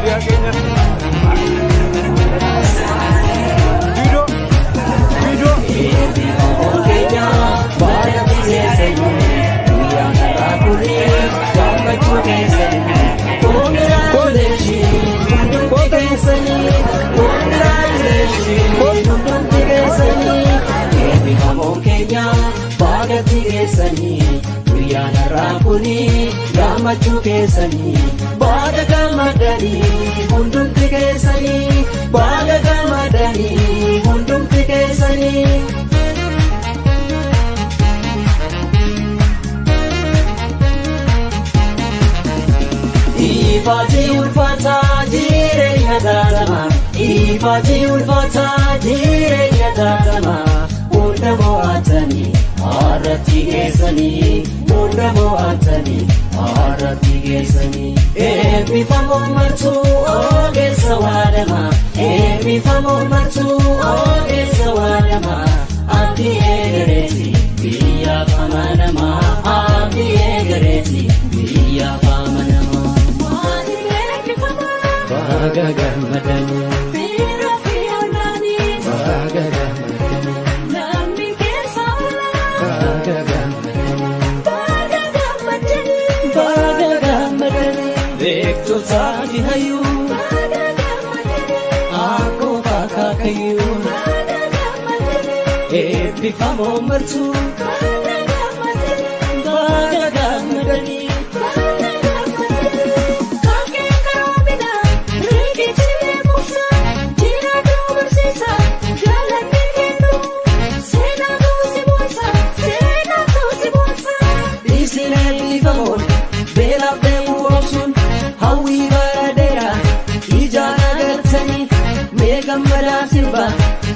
Hiriyaa keenya. Viidiyoo. Viidiyoo. Eebbifamoon keenya baay'atti geessanii guyyaan har'aa kuni gammachuu keessanii. Congratulations hundumti keessanii, congratulations hundumti keessanii. Eebbifamoon keenya baay'atti geessanii guyyaan har'aa kuni gammachuu keessanii. Baga gammadanii hundumti keessanii, baga gammadanii hundumti keessanii. Ifaati ulfaataa jireenya taatama. Ifaati ulfaataa jireenya taatama. Hunda mo'atanii har'atti geessanii. Hunda mo'atanii har'atti geessanii. Eebbifamoo martuu ogeessa waadama. Eebbifamoo martuu ogeessa waadama. Abdii eegareeti biyyaaf amanama. Abdii eegareeti biyyaaf amanama. Baga gammadanii. Baga gammadanii. Baga gammadanii. Baga gammadanii. Beektotaa fi hayyuu. Akkoo akaakayyuu. Eebbifamoo martuu. Baga gammadanii. Isin eebbifamoon beelaaf deemuu obsuun hawwii bara dheeraa ijaan agartanii mee gammadaa sirbaa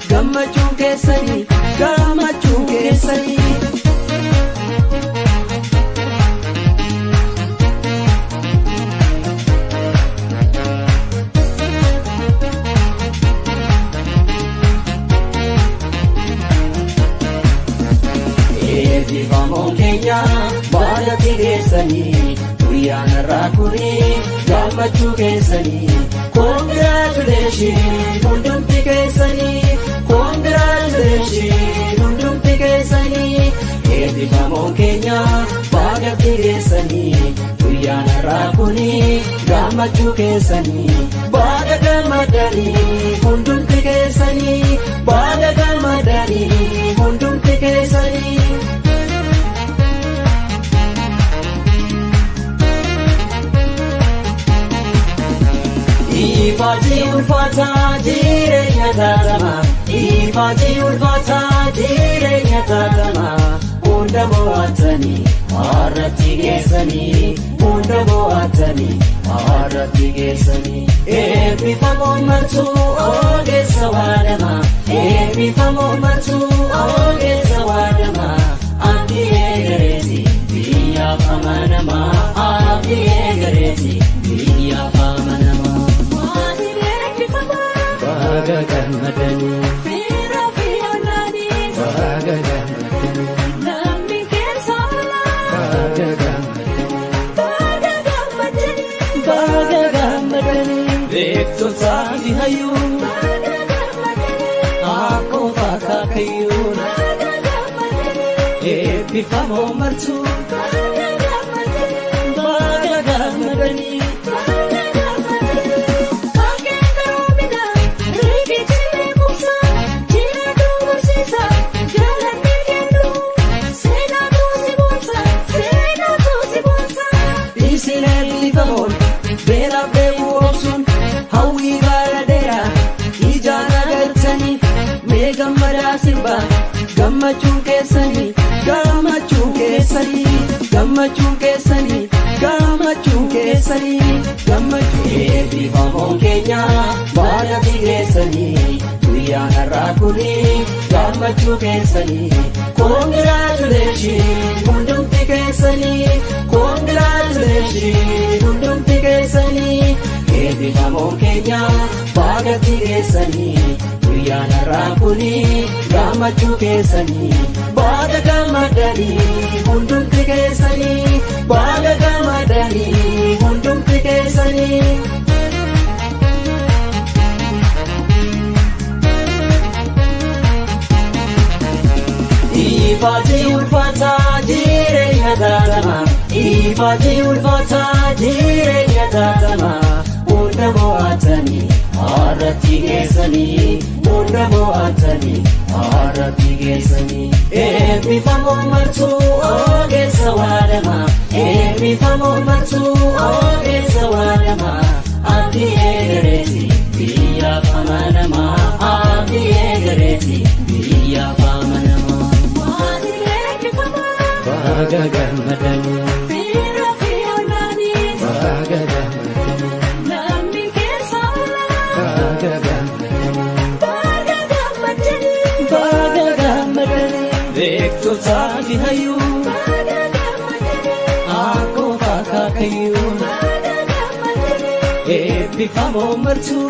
gammachuun keessanii, gammachuun keessanii. Eebbifamoon keenya baay'atti geessanii guyyaan har'aa kuni gammachuu keessanii. Congratulations hundumti keessanii, congratulations hundumti keessanii. Eebbifamoon keenya baay'atti geessanii guyyaan har'aa kuni gammachuu keessanii. Baga gammadanii hundumti keessanii, baga gammadanii hundumti keessanii. Ifaati ulfaataa jireenya taatama. Ifaati ulfaataa jireenya taatama. Hunda mo'atanii har'atti geessanii. Hunda mo'atanii har'atti geessanii. Eebbifamoon martuu ogeessa waadama. Eebbifamoon martuu ogeessa waadama. Abdii eegareeti biyyaaf amanama. Abdii eegareeti biyyaaf amanama. Baga gammadanii. Baga gammadanii. Baga gammadanii. Baga gammadanii. Beektotaa fi hayyuu. Akkoo akaakayyuu. Eebbifamoo martuu. Baga gammadanii. Isin eebbifamoon beelaaf deemuu obsuun hawwii bara dheeraa ijaan agartanii mee gammadaa sirbaa gammachuun keessanii, gammachuun keessanii, gammachuun keessanii, gammachuun keessanii, gammachuu. Eebbifamoon keenya baay'atti geessanii guyyaan har'aa kuni gammachuu keessanii. Congratulations hundumti keessanii, congratulations hundumti keessanii. Eebbifamoon keenya baay'atti geessanii guyyaan har'aa kuni gammachuu keessanii. Baga gammadanii hundumti keessanii, baga gammadanii hundumti keessanii. Ifaajii ulfaataa jireenya taatamaa hunda mo'atanii har'atti geessanii hunda mo'atanii har'atti geessanii. Eebbifamoo martuu ogeessa waadamaa eebbifamoo martuu ogeessa waadamaa abdii eegareeti biyyaaf amanamaa abdii eegareeti biyyaaf amanamaa. Baga gammadanii. Baga gammadanii. Baga gammadanii. Baga gammadanii. Beektotaa fi hayyuu. Akkoo akaakayyuu. Eebbifamoo martuu.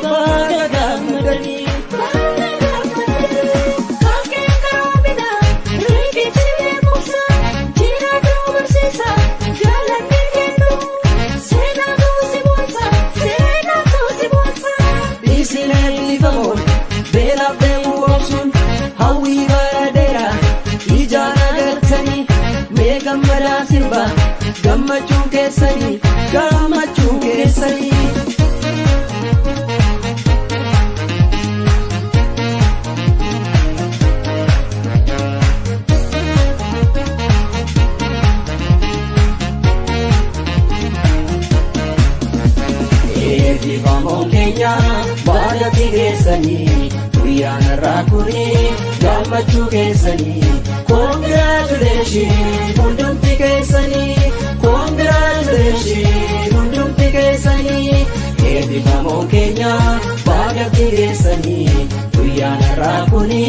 Baga gammadanii. Isin eebbifamoon beelaaf deemuu obsuun hawwii bara dheeraa ijaan agartanii mee gammadaa sirbaa gammachuun keessanii gammachuun keessanii. Eebbifamoon keenya baadhatti geessanii guyyaan har'aa kuni gammachuu keessanii. Congratulations hundumti keessanii congratulations hundumti keessanii. Eebbifamoon keenya baadhatti geessanii guyyaan har'aa kuni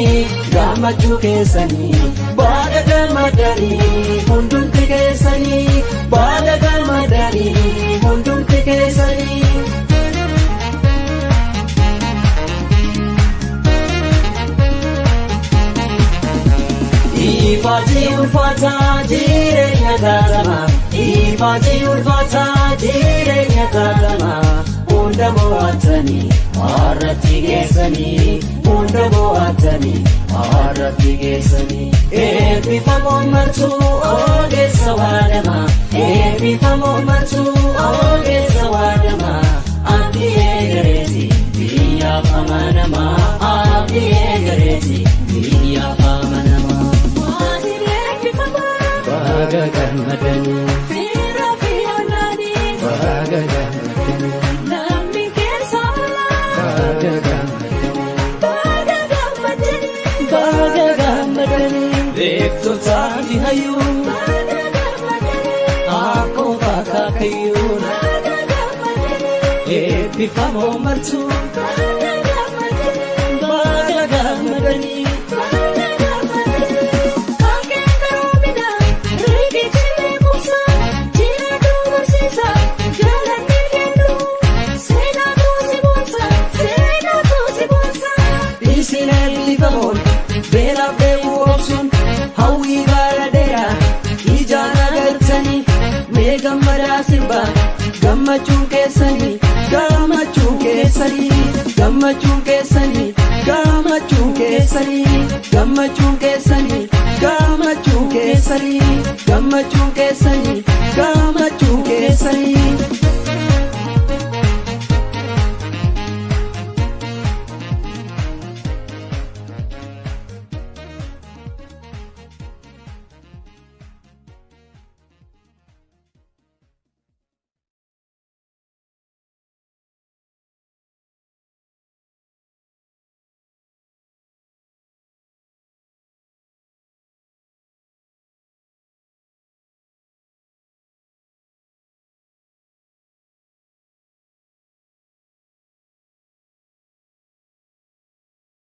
gammachuu keessanii. Baga gammadanii hundumti keessanii baga gammadanii hundumti keessanii. Ifaajii ulfaataa jireenya taatamaa ifaajii ulfaataa jireenya taatamaa hunda mo'atanii har'atti geessanii hunda mo'atanii har'atti geessanii. Eebbifamoon martuu ogeessa waadamaa eebbifamoon martuu ogeessa waadamaa abdii eegareeti biyyaaf amanamaa abdii eegareeti biyyaaf amanamaa. Baga gammadanii. Baga gammadanii. Baga gammadanii. Baga gammadanii. Beektotaa fi hayyuu. Akkoo akaakayyuu. Eebbifamoo martuu. Baga gammadanii. Isin eebbifamoon beelaaf deemuu obsuun hawwii bara dheeraa ijaan agartanii mee gammadaa sirbaa gammachuun keessanii gammachuun keessanii gammachuun keessanii gammachuun keessanii gammachuun keessanii gammachuun keessanii gammachuun keessanii gammachuun keessanii.